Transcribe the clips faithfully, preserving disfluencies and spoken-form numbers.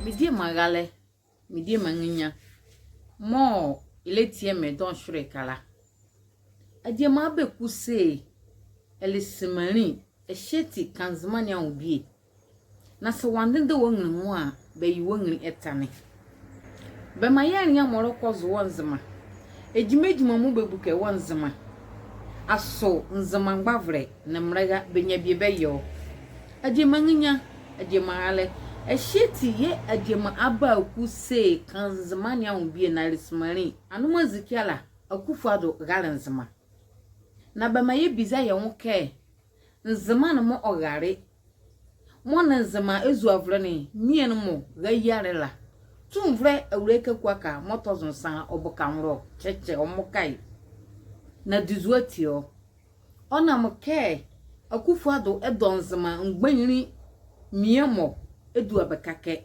Mediema ralɛ, mediema nrenya mɔɔ ɛlɛtie me dɔɔnwo ɛhye la. Adiema aba eku se ɛle simanli, ɛhye ati ka Nzema ne anwo bie. Na sɛ wɔandendɛ wɔ ɛnrinli nwo a, bɛye wɔ ɛnrinli ɛtane. Bɛmaa yɛnlea mɔɔ ɔlɛkɔ zo wɔ Nzema. Egyima egyima mɔɔ bɛbuke wɔ Nzema. Asoo Nzema mgbavolɛ nee mbɛlɛra bɛnyia bie bɛyɛ ɔ? Adiema nrenya, adiema ralɛ, ɛhye ati yɛɛ adiema aba eku se ka Nzema ne anwo bie na ɛle simanli. Anoma Ezekiel Akufo-Addo rale Nzema. Na bɛmaa yɛbiza yɛ nwo kɛ, Nzema ne mɔɔ ɔrale, mɔɔ nee Nzema ɛzuavolɛ ne mie ne mɔ rayiale la, tumivolɛ Awulae Kaku Aka mɔɔ tɔ zo nsa ɔboka nwo ɔ? Kyɛkyɛ, ɔmmoka ye. Na duzu ati ɔ? Ɔnam kɛ Akufo-Addo ɛdɔ Nzema mgbanyinli mie mɔ ɛdua bɛ ka kɛ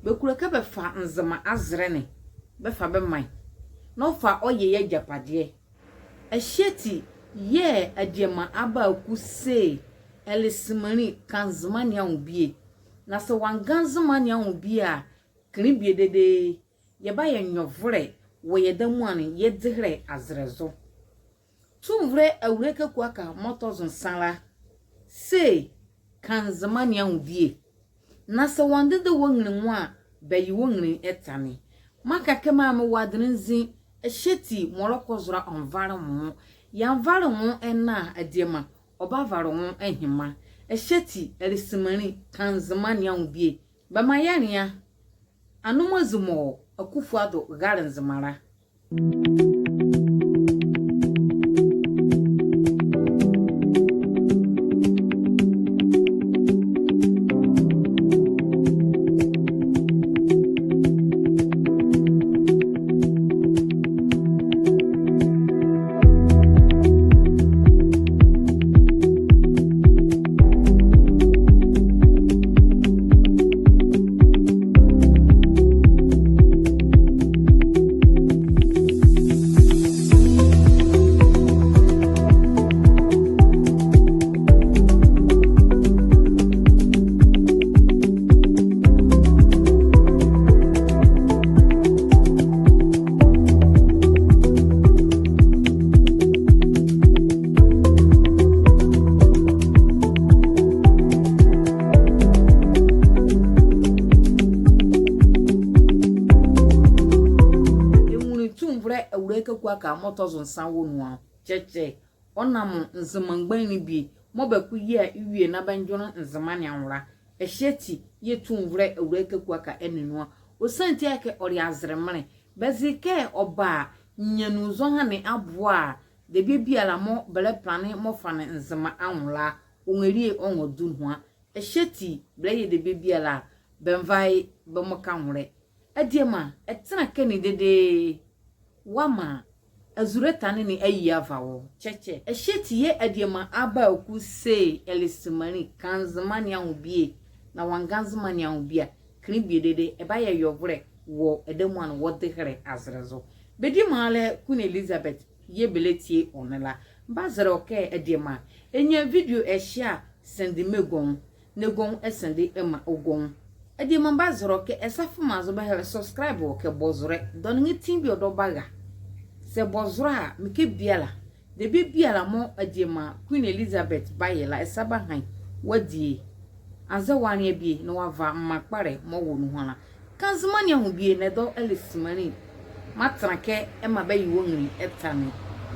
bɛkulo kɛ bɛfa Nzema azɛlɛ ne bɛfa bɛmaa ye, na ɔfa ɔyɛ ye agyapadeɛ. Ɛhye ati yɛɛ adiema aba eku se ɛle simanli ka Nzema ne anwo bie. Na sɛ wɔanga Nzema ne anwo bie a, kenle bie dedee, yɛbayɛ nyɛvolɛ wɔ yɛ damua ne yɛ dehelɛ azɛlɛ zo. Tumivolɛ Awulae Kaku Aka mɔɔ tɔ zo nsa la se ka Nzema ne anwo bie. Na sɛ wɔandendɛ wɔ ɛnrinli nwo a, bɛye wɔ ɛnrinli ɛtane. Maka kɛ maa me wɔ adenle nzi, ɛhye ati mɔɔ ɔlɛkɔ zo la ɔnvale nwo. Yɛanvale nwo ɛnɛ a, adiema, ɔbavale nwo ɛhye ma. Ɛhye ati ɛle simanli ka Nzema ne anwo bie. Bɛmaa yɛnlea anoma ezi mɔɔ Akufo-Addo rale Nzema la. Ɛnwunli tumivolɛ Awulae Kaku Aka mɔɔ tɔ zo nsa wɔ nu a? Kyɛkyɛ, ɔnam Nzema mgbanyinli bie mɔɔ bɛko yia ɛwie na bɛndwenle Nzema ne anwo la. Ɛhye ati yɛɛ tumivolɛ Awulae Kaku Aka ɛnle nu a. Ɔsiane ti a kɛ ɔle azɛlɛ menle. Bɛze kɛ ɔba ninyɛne zɔhane aboa a, debie biala mɔɔ bɛlɛplane mɔɔ fane Nzema anwo la, ɔnrɛlie ɔnrɛdu nuhua. Ɛhye ati bɛlɛyɛ debie biala a, bɛnva ye bɛmmoka nwolɛ. Adiema, ɛtɛnla ɛkɛ ne dedee, wɔamaa azule ɛtane ne ayi ava wɔ. Kyɛkyɛ. Ɛhye ati yɛɛ adiema aba eku se ɛle simanli ka Nzema ne anwo bie. Na wɔanga Nzema ne anwo bie a, kenle bie dedee, ɛbayɛ nyɛvolɛ wɔ ɛ damua ne wɔ dehelɛ azɛlɛ zo. Bɛ diema ralɛ Queen Elizabeth yɛɛ bɛlɛtie ɔ ne la. Mebazɛlɛ wɔ kɛ adiema, ɛnyia video ɛhye a, send maa ɛ gɔnwo, na ɛ gɔnwo ɛsend ɛmaa ɔ gɔnwo. Adiema, mebazɛlɛ wɔ kɛ ɛ sa fama zo bɛhɛlɛ subscribe wɔ kɛ bɔ zolɛ, dɔne nye tin bie ɔdɔba ra. Saa ɛ bɔ zolɛ a, mekɛ biala, debie biala mɔɔ adiema Queen Elizabeth bayɛ la, ɛ sa baha ye, wɔadie ye. Anzɛɛ wɔanlea bie na wɔava mmaa kpalɛ mɔɔ wɔ nuhua la. Ka Nzema ne anwo bie na ɛ dɔ ɛle simanli. Matɛnla ɛkɛ ɛmaa bɛye wɔ ɛnwunli ɛtane.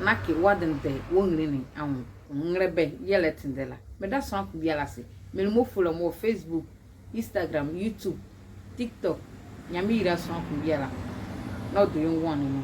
Na kɛ wɔadendɛ wɔ ɛnwunli ne anwo. Nrɛlɛbɛ yɛlɛ tendɛ la. Meda sonla ko biala ase. Menli mɔɔ follow me wɔ Facebook, Instagram, YouTube, TikTok. Nyamenle yila sonla ko biala na ɔdo ye nwo ne nu.